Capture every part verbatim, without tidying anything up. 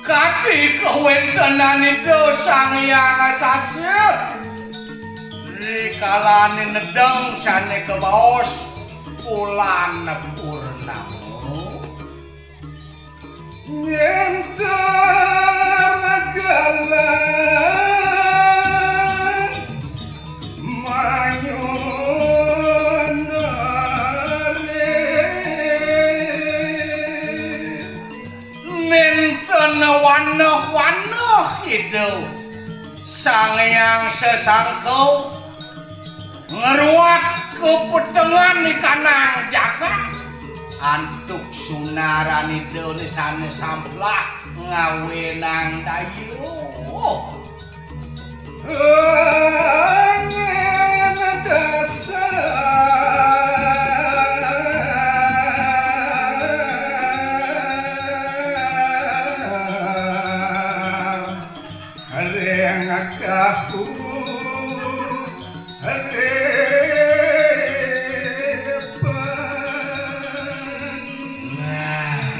Kadi kawéntenan Ida Sang Hyang Asasya, rikalané nedeng sané kabaos bulan purnama. Ngénter galang manyun arit. Nénten waneh-waneh Ida Sang Hyang Sesangka ngruat kapetengan ikanang jagat antuk sunaran Ida sané samplah ngawénang daya. Angin dasar ring kaku repan. Nah.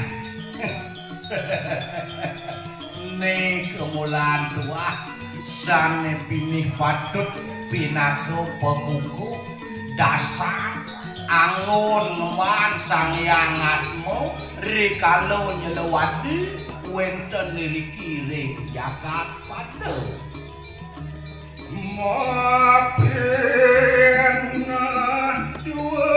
Né kamulan tuah sané pinih patut pinaka pakukuh dasar anggon ngemahan Sang Hyang Atma rikala nyelewati wénten iriki ring jagat pada. Mapinah dua.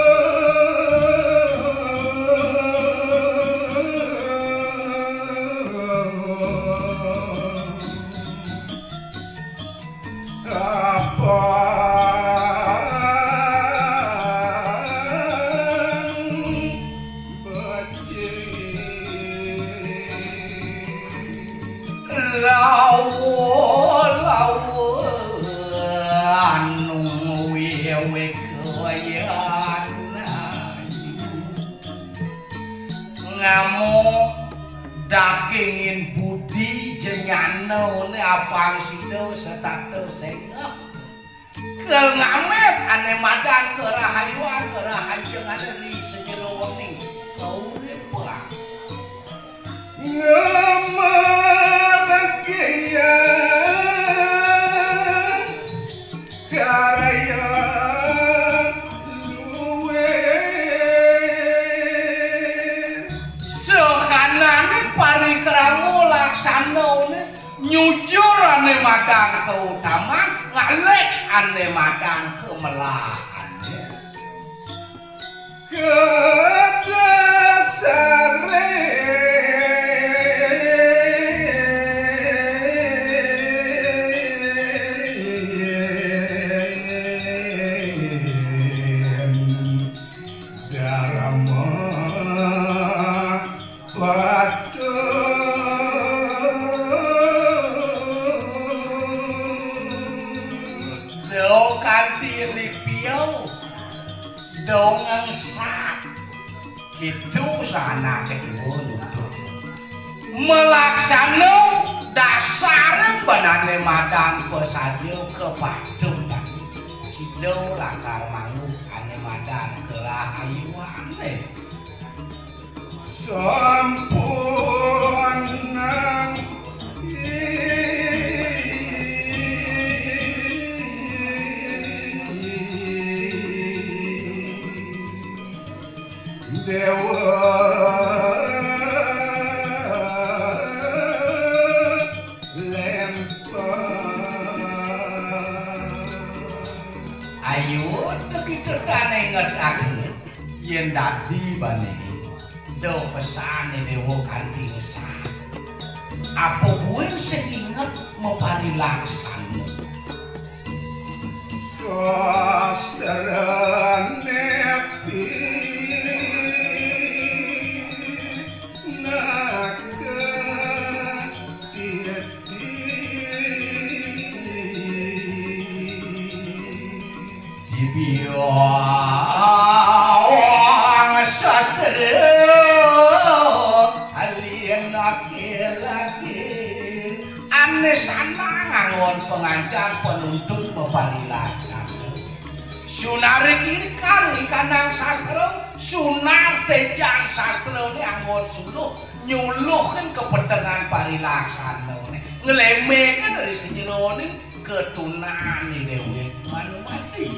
Abang becik. Lawa, lawa, anu wiwik kayan ayu. Ngamo dagingin budi jenyana né apang sida setata sengeh. Kel ngamit ané madan kerahayuan, kerahayuan ané ri sajero wening kauripan. Ngamaragian karaya luwih. Sehanané parikrama laksanané nyujur ané madan kautaman, ngalih ané madan kamelahané. Kedasaré. Darma patuh. Dong kanti lipiau, dong ngengsat. Kitu sanaké tuun nuntut. Malaksana dasaré banané madan pasadia kapatuh. Sida lakar manguh ané madan kerahayuané. Sampunang Déwa Lempang. Ayu, teka kita tan inget aku. Yén dadi bani, da pesané déwa kanti ngesan. Apa buin sing inget maparilaksana. Sastrané pinaka titi. Di biwang sastra alien laki-laki. Ané sanang anggon pangancan panuntut maparilaksana. Sunar kiri kan ikanang sastra, sunar téjan sastrané anggon suluh. nyuluhang kapetengan parilaksanané, nglemekan ri sajeroning katunaan Déwék Manumadi.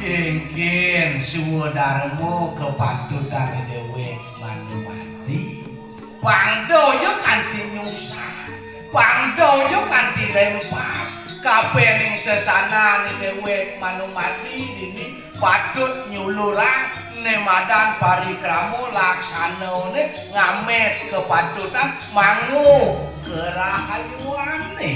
Kénkén swadarma kapatutan Déwék Manumadi. Pang da ja kanti nyungsang, pang da ja kanti lempas. Kapéning sesanan Déwék Manumadi dini patut nyulurang né madan parikrama laksanané ngamét kapatutan mangku karahayuané.